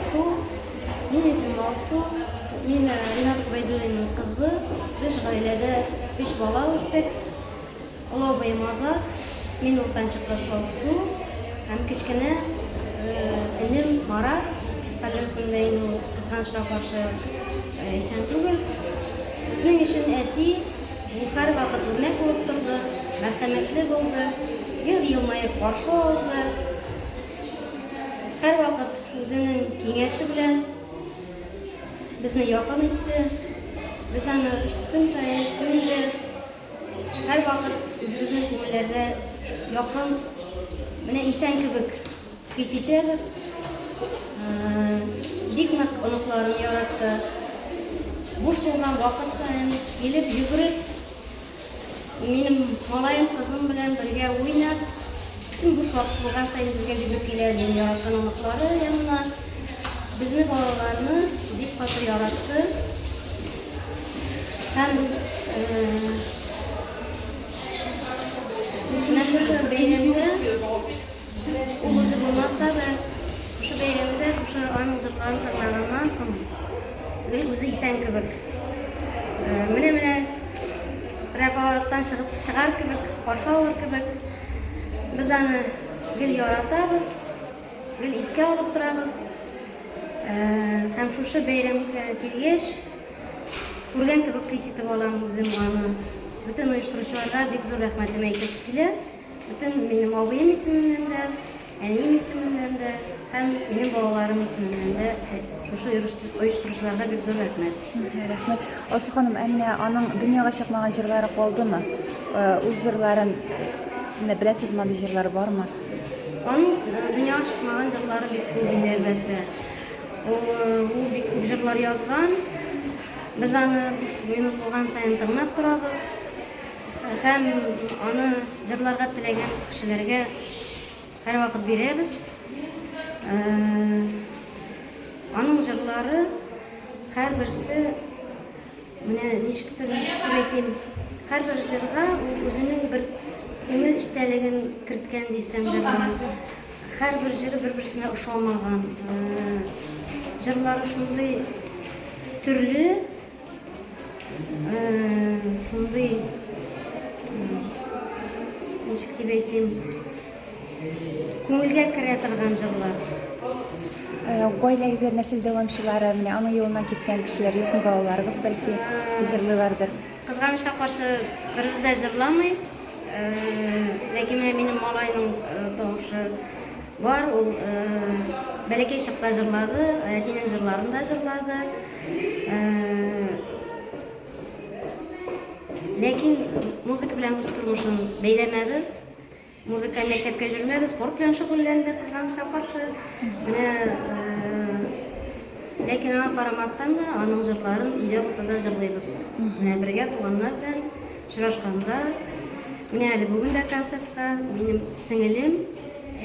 Алсу. Минем исемем Алсу. Мин Ринат Гобәйдуллинның кызы. Без гаиләдә өч бала үстек. Олы абыем Азат, мин уртанчы кыз Алсу һәм кечкенә энем Марат. Хәзерге көндә инде ул, кызганычка каршы, исән түгел. Безнең өчен әти ул һәрвакыт үрнәк булып торды, мәрхәмәтле булды, гел елмаеп каршы алды. Һәрвакыт үзенең киңәше белән безне якын итте. Без аны көн саен, көн дә һәрвакыт үзебезнең күңелләрдә якын, менә исән кебек хис итәбез. Бик нык оныкларын яратты. Буш булган вакыт саен килеп, йөгереп, минем малаем, кызым белән бергә уйнап, бөтен буш вакыт булган саен безгә йөгереп килә, минем яраткан оныклары янына. Безне балаларны бик каты яратты. Һәм менә шушы бәйрәмдә ул үзе булмаса да, шушы бәйрәмдә шушы аның җырларын тыңлаганнан соң, гел үзе исән кебек. Менә-менә прәпараттан чыгып чыгар кебек, каршы алыр кебек. Без аны гел яратабыз, гел искә алып торабыз. Һәм шушы бәйрәмгә килгәч, күргән кебек хис итеп алам үзем аны. Бөтен оештыручыларга бик зур рәхмәтемне әйтәсе килә. Бөтен минем абыем исеменнән дә, әнием исеменнән дә һәм минем балаларым исеменнән дә шушы оештыручыларга бик зур рәхмәт. Рәхмәт. Алсу ханым, ә менә аның дөньяга чыкмаган җырлары калдымы? Ул җырларын менә беләсезме, андый җырлар бармы? Аның дөньяга чыкмаган җырлары бик күп инде, әлбәттә. Ул бик күп җырлар язган. Без аны буш минут булган саен тыңлап торабыз. Һәм аны җырларга теләгән кешеләргә һәрвакыт бирәбез. Аның җырлары һәрберсе менә ничектер, ничек дип әйтим, һәрбер җырга ул үзенең бер күңел эчтәлеген керткән дисәм дә була. Һәрбер җыры бер-берсенә ошамаган. Җырлары шундый төрле, шундый, ничек дип әйтим, күңелгә керә торган җырлар. Гаиләгездә нәсел дәвамчылары, менә аның юлыннан киткән кешеләр юкмы, балаларыгыз бәлки җырлыйлардыр? Кызганычка каршы, беребез дә җырламый. Ләкин менә минем малайның тавышы бар, ул бәләкәй чакта җырлады, әтинең җырларын да җырлады. Ләкин музыка белән үз тормышын бәйләмәде. Музыкаль мәктәпкә йөрмәде, спорт белән шөгыльләнде, кызганычка каршы. Менә ләкин аңа карамастан да аның җырларын өйдә булса да җырлыйбыз. Менә бергә туганнар белән очрашканда, менә әле бүген дә концертка минем сеңелем,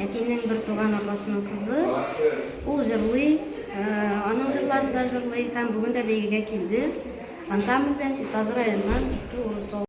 әтинең бер туган апасының кызы, ул җырлый, аның җырларын да җырлый һәм бүген дә бәйгегә килде. Ансамбль белән Ютазы районыннан Иске Урысол.